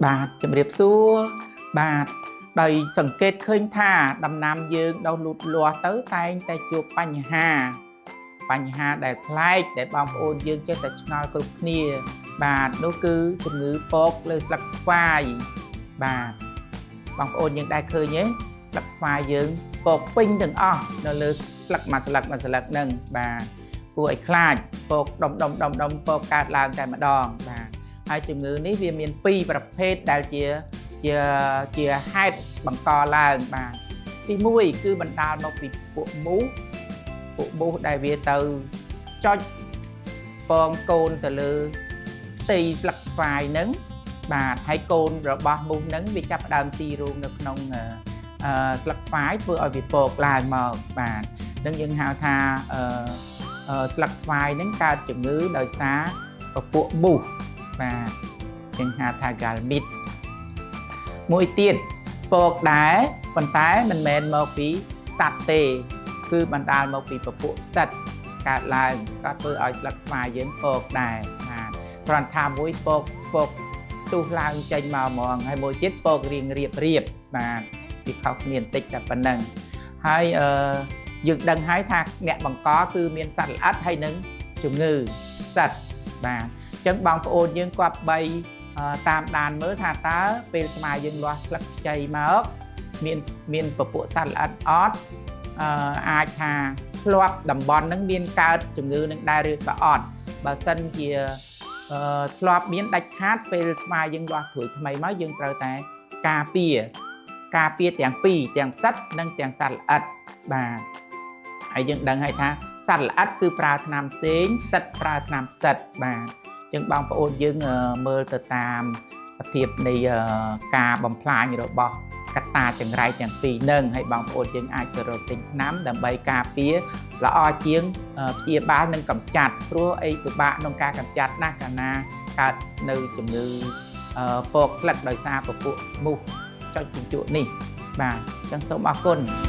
បាទជំរាបសួរបាទដោយសង្កេតឃើញថាដំណាំយើងដុះលូតលាស់ទៅតែងតែជួបបញ្ហា បញ្ហាដែលប្លែកដែលបងប្អូនយើងចេះតែឆ្ងល់គ្រប់គ្នា បាទនោះគឺជំងឺពកលើស្លឹកស្វាយបាទបងប្អូនយើងដែលឃើញទេស្លឹកស្វាយយើងពកពេញទាំងអស់នៅលើស្លឹកមួយស្លឹកមួយស្លឹកហ្នឹងបាទគួរឲ្យខ្លាចពកដុំដុំដុំដុំពកកើតឡើងតែម្ដងបាទហើយជំងឺនេះវាមានពីរប្រភេទដែលជាជាជាហេតុបង្កឡើងបាទទី1គឺបណ្ដាលមកពីពួកមូស ពួកមូសដែលវាទៅចុចពងកូនទៅលើផ្ទៃស្លឹកស្វាយហ្នឹងបាទហើយកូនរបស់មូសហ្នឹងវាចាប់ផ្ដើមស៊ីរូងនៅក្នុងអឺអឺស្លឹកស្វាយធ្វើឲ្យវាពកឡើងមកបាទនឹងយើងហៅថាអឺអឺស្លឹកស្វាយហ្នឹងកើតជំងឺដោយសារពពួកមូសបាទយើងហៅថា gall mite មួយទៀតពកដែរប៉ុន្តែមិនមែនមកពីសត្វទេ គឺបណ្ដាលមកពីពពួកផ្សិតកើតឡើងក៏ធ្វើឲ្យស្លឹកស្វាយយើងពកដែរបាទគ្រាន់ថាមួយពកពកទុះឡើងចេញមកហ្មងហើយមួយទៀតពករៀងរៀបរៀបបាទវាខុសគ្នាបន្តិចតែប៉ុណ្្នឹងហើយអឺយើងដឹងហើយថាអ្នកបង្កគឺមានសត្វល្អិតហើយនឹងជំងឺផ្សិតបាទអញ្ចឹងបងប្អូនយើងគប្បីតាមដានមើលថាតើពេលស្វាយយើងលាស់ស្លឹកខ្ចីមកមានមានពពួកសត្វល្អិតអត់ អឺអាចថាធ្លាប់តំបន់ហ្នឹងមានកើតជំងឺនឹងដែរឬក៏អត់បើសិនជាអឺធ្លាប់មានដាច់ខាតពេលស្វាយយើងលាស់ត្រួយថ្មីមកយើងត្រូវតែការពារការពារទាំងពីរទាំងផ្សិតនិងទាំងសត្វល្អិតបាទហើយយើងដឹងហើយថាសត្វល្អិតគឺប្រើថ្នាំផ្សេងផ្សិតប្រើថ្នាំផ្សិតបាទអញ្ចឹងបងប្អូនយើងមើលទៅតាមសភាពនៃការបំផ្លាញរបស់ កត្តាចង្រៃទាំងពីរនឹងហើយបងប្អូនយើងអាចទៅរកទិញថ្នាំដើម្បីការពារល្អជាងព្យាបាលនិងកម្ចាត់ព្រោះអីពិបាកក្នុងការកម្ចាត់ណាស់កាលណាកើតនៅជំងឺពកស្លឹកដោយសារពពួកមូសចុចជញ្ជក់នេះបាទអញ្ចឹងសូមអរគុណ។